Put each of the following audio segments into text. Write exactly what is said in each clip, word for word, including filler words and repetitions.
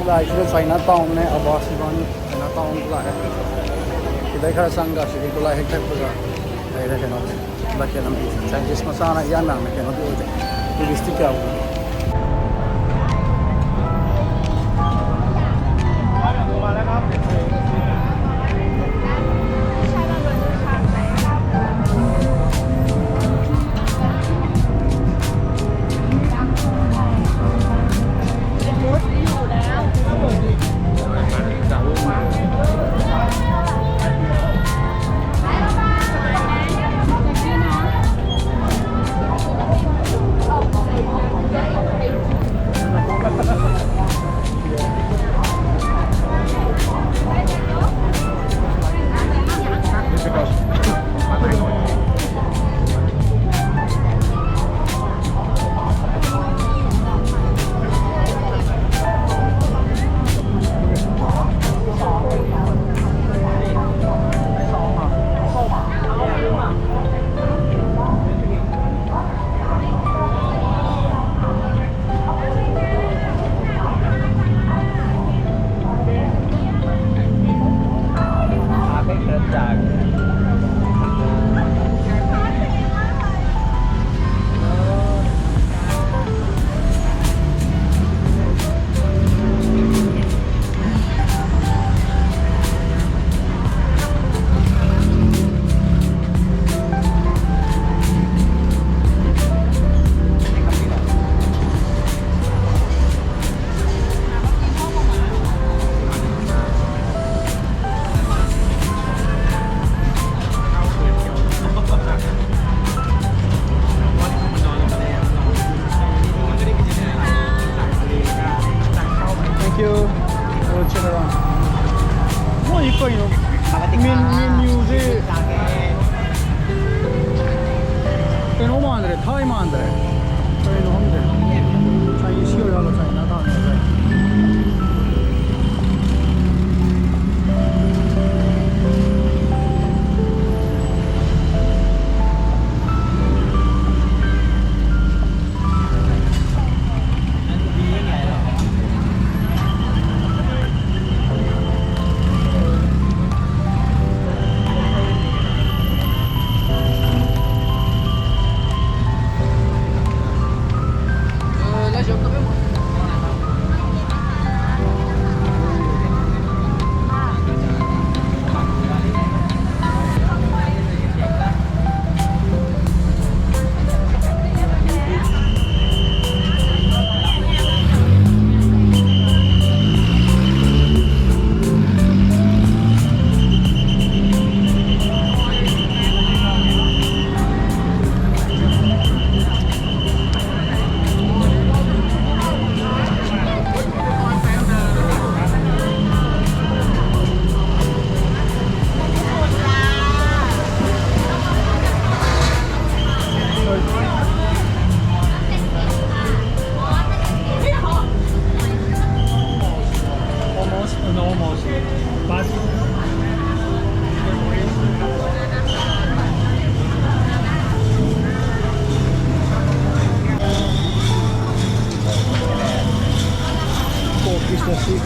ꯂꯥꯛꯏꯁꯤꯅ China ꯇꯥꯎꯟꯅꯦ, ꯑꯕꯥꯁ ꯏꯕꯥꯅꯤ China town ꯂꯥꯛꯑꯦ꯫ ꯁꯤꯗꯩ ꯈꯔ ꯆꯪꯒ ꯁꯤꯗꯩ ꯒꯨꯂꯥꯏ ꯍꯦꯛ ꯊꯛꯄꯒ ꯂꯩꯔꯦ ꯀꯩꯅꯣ꯫ ꯍꯟꯗꯛꯀꯤ ꯂꯝꯕꯤꯁꯦ ꯆꯥꯏꯅꯤꯁ ꯃꯆꯥꯅ ꯏꯌꯥꯝ ꯌꯥꯝꯅ ꯀꯩꯅꯣꯗꯤ ꯑꯣꯏꯗꯦ, ꯇꯨꯔꯤꯁꯇꯤ ꯀꯌꯥ ꯎꯗꯦ꯫ Thank you. I will check around. ꯃꯣꯏ ꯀꯩꯅꯣ? ꯃꯦꯟ-, ꯃꯦꯅ꯭ꯌꯨꯁꯦ ꯀꯩꯅꯣ ꯃꯥꯟꯗ꯭ꯔꯦ, ꯊꯥꯏ ꯃꯥꯟꯗ꯭ꯔꯦ꯫ ꯀꯩꯅꯣ ꯈꯪꯗꯦ꯫ ꯆꯥꯏꯅꯤꯁꯀꯤ ꯑꯣꯏꯖꯥꯠꯂꯣ, ꯆꯥꯏꯅꯥ ꯇꯥꯅ ꯑꯣꯏꯖꯥꯠꯂꯣ? ꯑꯁꯣꯝꯗꯁꯨ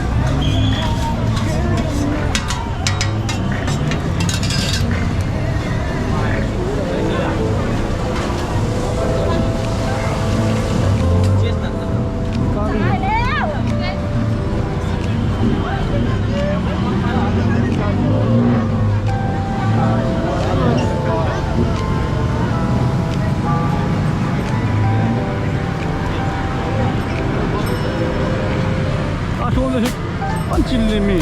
ꯐꯟ ꯆꯤꯜꯂꯤꯃꯤ꯫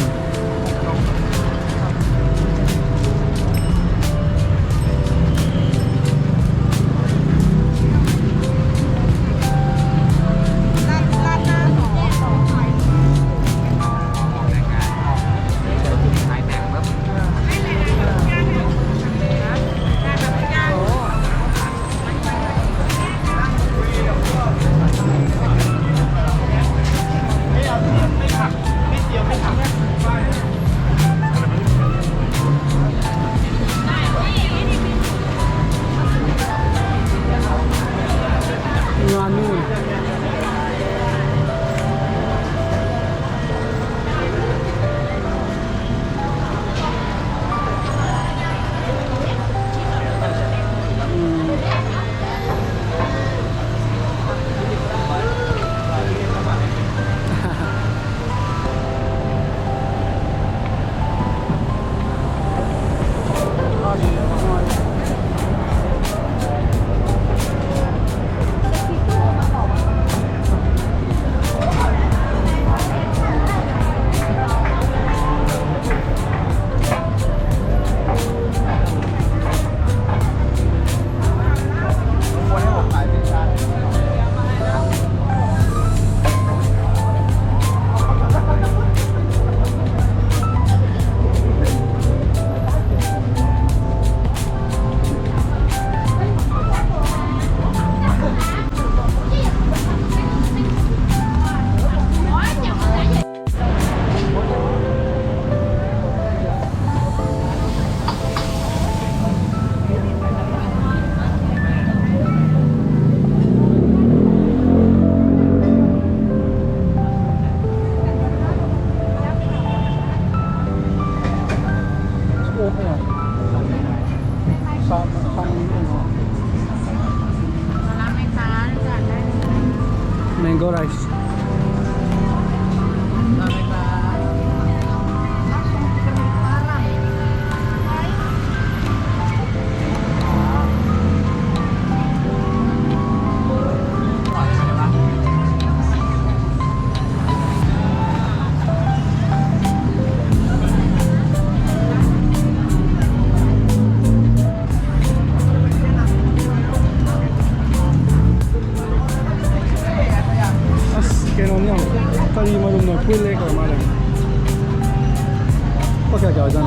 Okay, okay, okay.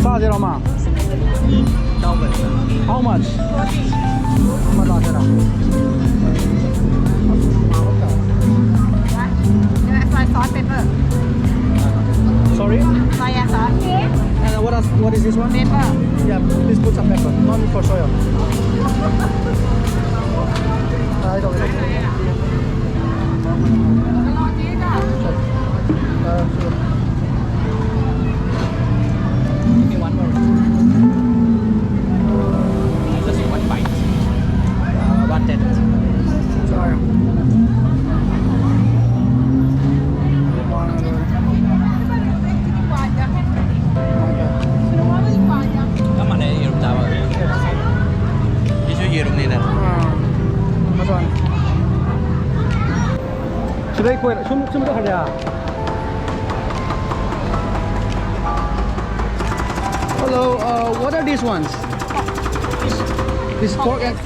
ꯆꯥꯁꯤꯔꯣ, ꯃꯥ? How much? ꯆꯥꯁꯤꯔꯣ? Soy sauce, pepper. Sorry? Soy sauce. And what else? What is this one? Pepper. Yeah, please put some pepper. No need for soya. I don't know. Uh, sure. Give me one more. Just one bite. Uh, one ten. Sorry. Tama na yung ꯆꯥꯕ. ꯁꯤꯁꯨ ꯌꯦꯔꯨꯝꯅꯤꯗꯅ. ꯑꯥ꯫ ꯃꯆꯥꯅꯤ꯫ ꯁꯤꯗꯩ ꯀꯣꯏꯔ-, ꯁꯨꯝ, ꯁꯨꯝ ꯆꯠꯈ꯭ꯔꯁꯦ꯫ Hello, uh, what are these ones? This pork and,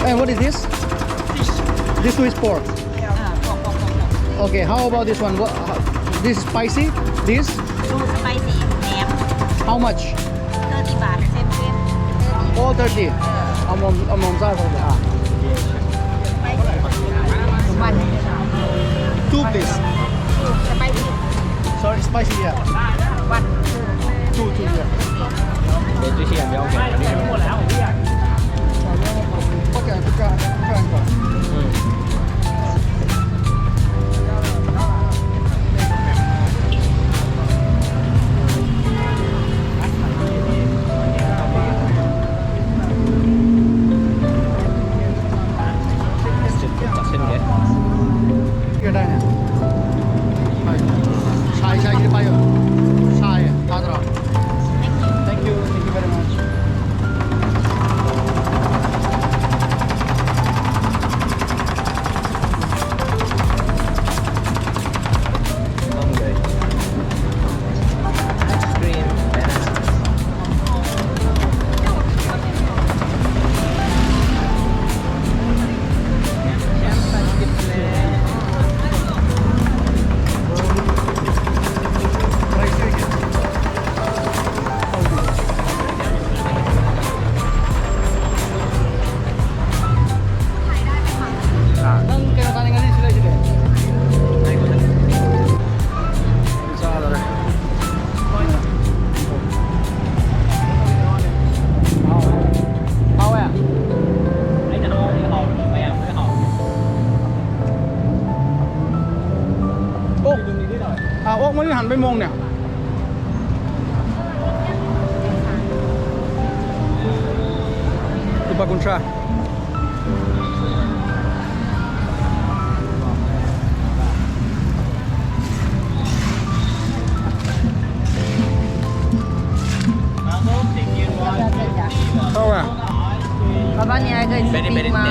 and what is this? This two is pork. Okay, how about this one? What, how, this is spicy? This? Spicy, ma'am. How much? Thirty baht, same, same. All thirty. เอาหม่อม เอาหม่อมซ่าสองถาด One. Two, please. Two, spicy. Sorry, spicy, yeah. One. Two, two, yeah. เดี๋ยวจะเชียร์เดี๋ยวเก็บอันนี้ Okay, okay, okay. อืม Thank you, thank you very much. ꯑꯣꯛ ꯃꯔꯤꯟ ꯍꯥꯟꯕꯩ ꯃꯑꯣꯡꯅꯦ꯫ ꯂꯨꯄꯥ ꯀꯨꯟꯊ꯭ꯔꯥ꯫ ꯍꯥꯎꯕ꯭ꯔꯥ? ꯃꯕꯥꯅꯤ ꯍꯥꯏꯒ ꯏꯁꯤꯡ ꯄꯤꯛ ꯃꯥ꯫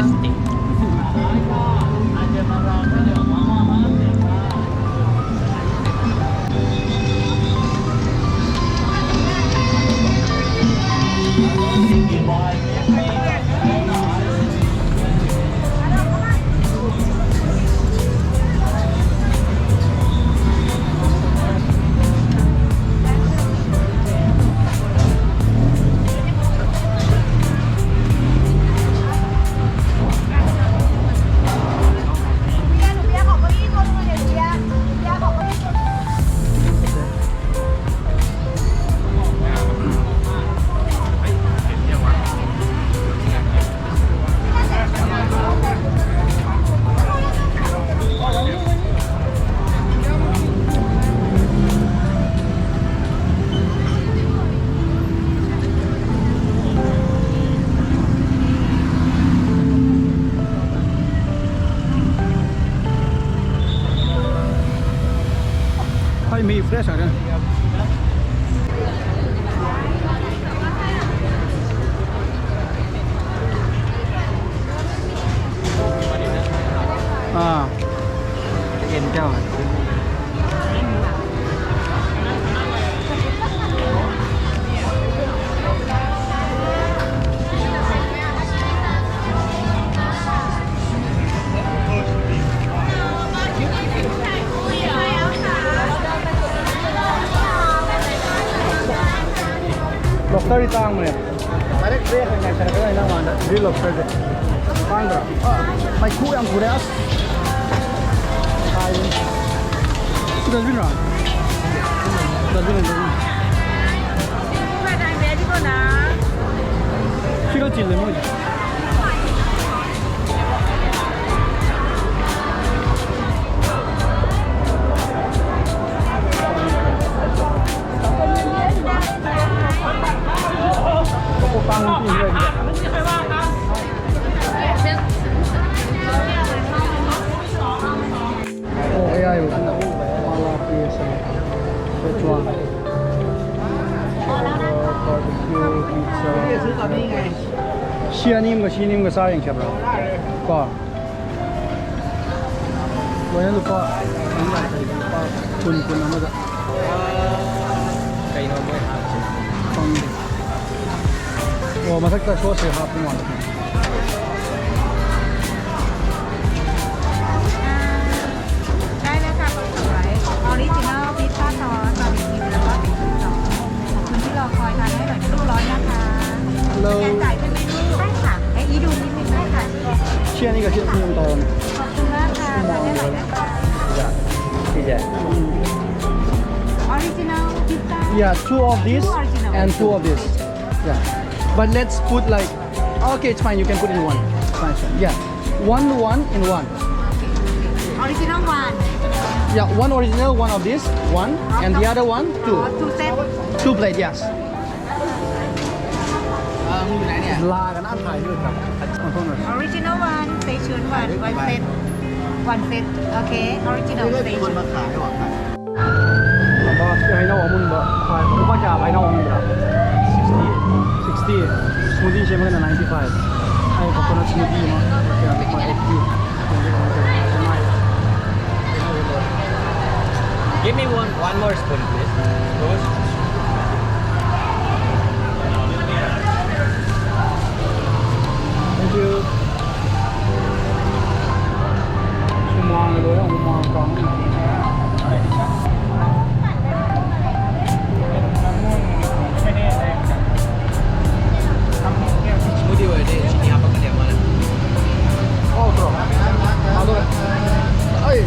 ꯍꯣꯏ, ꯃꯤ fresh ꯉꯥꯛꯇꯅꯤ꯫ ꯑꯥ꯫ Lobster ꯗꯤ ꯇꯥꯡꯕꯅꯦ꯫ Direct fresh ꯑꯣꯏꯅ ꯉꯥꯏꯊꯔꯛꯀꯗꯣꯏꯅꯦ ꯅꯪ ꯃꯥꯡꯗ꯫ Real lobster ꯁꯦ꯫ ꯇꯥꯡꯗ꯭ꯔꯣ? ꯃꯩꯈꯨ ꯌꯥꯝ ꯈꯨꯔꯦ ꯑꯁ꯫ ꯀꯥꯏꯗꯩꯅꯣ? ꯁꯤ dustbin ꯔꯣ? Dustbin, dustbin꯫ ꯁꯤꯒ ꯆꯤꯜꯂꯦ ꯃꯣꯏꯁꯦ꯫ ꯁꯤ ꯑꯅꯤ ꯑꯃꯒ ꯁꯤ ꯑꯅꯤ ꯑꯃꯒ ꯆꯥꯔ ꯌꯦꯡꯁꯦ ꯕ꯭ꯔꯣ꯫ ꯀꯣ꯫ ꯂꯣꯏꯅ ꯂꯨꯄꯥ ꯂꯨꯄꯥ ꯀꯨꯟ, ꯀꯨꯟ ꯑꯃꯗ꯫ ꯀꯩꯅꯣ ꯃꯣꯏ ꯍꯥꯞꯄꯤꯁꯦ? ꯈꯪꯗꯦ꯫ ꯑꯣ, ꯃꯊꯛꯇ ꯁꯣꯁꯁꯦ ꯍꯥꯞꯄ ꯃꯥꯜꯂꯦ꯫ ꯑꯥ, ꯗꯥꯏꯔꯦꯛ ꯍꯥꯞꯄ ꯇꯧꯔꯛꯑꯦ꯫ ꯑꯣꯔꯤꯖꯤꯅꯦꯜ ꯄꯤꯖꯥ ꯇꯧꯔꯒ ꯆꯥꯕꯤꯌꯨ꯫ ꯈꯨꯟꯒꯤ ꯂꯧꯈꯣꯏ ꯊꯥꯅ ꯍꯦꯟꯅ ꯂꯨ ꯂꯣꯏꯅ ꯊꯥ꯫ ꯍꯜꯂꯣ꯫ ꯒ꯭ꯌꯥꯟ ꯇꯥꯏ꯫ ꯁꯤ ꯑꯅꯤꯒ ꯁꯤ ꯑꯅꯤ ꯑꯃ ꯇꯧꯔꯣꯅꯦ꯫ ꯈꯣꯡꯒꯥ ꯊꯥ ꯊꯥꯅ ꯍꯦꯟꯅ ꯊꯥ꯫ ꯁꯤꯁꯦ? Original pizza. Yeah, two of this. Two original. And two of this. Yeah. But let's put like, okay, it's fine. You can put in one. It's fine, it's fine. Yeah. One, one in one. Original one. Yeah, one original, one of this, one, and the other one, two. Oh, two set. Two plate, yes. ลากันอันถ่ายด้วยครับ Original one, Szechuan one, one set. One set. Okay, original Szechuan. มาขายหรอครับ ꯍꯩꯅꯧ ꯑꯃꯨꯟꯕ five. ꯂꯨꯄꯥ ꯀꯌꯥ ꯍꯩꯅꯧ ꯑꯃꯨꯟꯕꯗ? Sixty. Sixty. Smoothie ꯁꯦꯝꯃꯒꯅ ninety five. ꯑꯩ coconut smoothie ꯑꯃ꯫ Give me one, one more spoon, please. Thank you. ꯍꯨꯃꯥꯡꯅ ꯂꯣꯏꯔꯦ, ꯍꯨꯃꯥꯡ ꯀꯥꯡ꯫ Smoothie ꯑꯣꯏꯔꯗꯤ ꯆꯤꯅꯤ ꯍꯥꯞꯄꯛꯀꯅꯤ ꯑꯃꯅ꯫ ꯑꯣ, ꯇꯧꯔꯣ꯫ ꯑꯗꯣ, ꯑꯩ꯫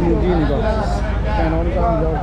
ꯃꯨꯗꯤꯅꯤꯀꯣ꯫ ꯀꯩꯅꯣꯅꯤ ꯀꯥꯡ ꯌꯥꯎꯔꯤ꯫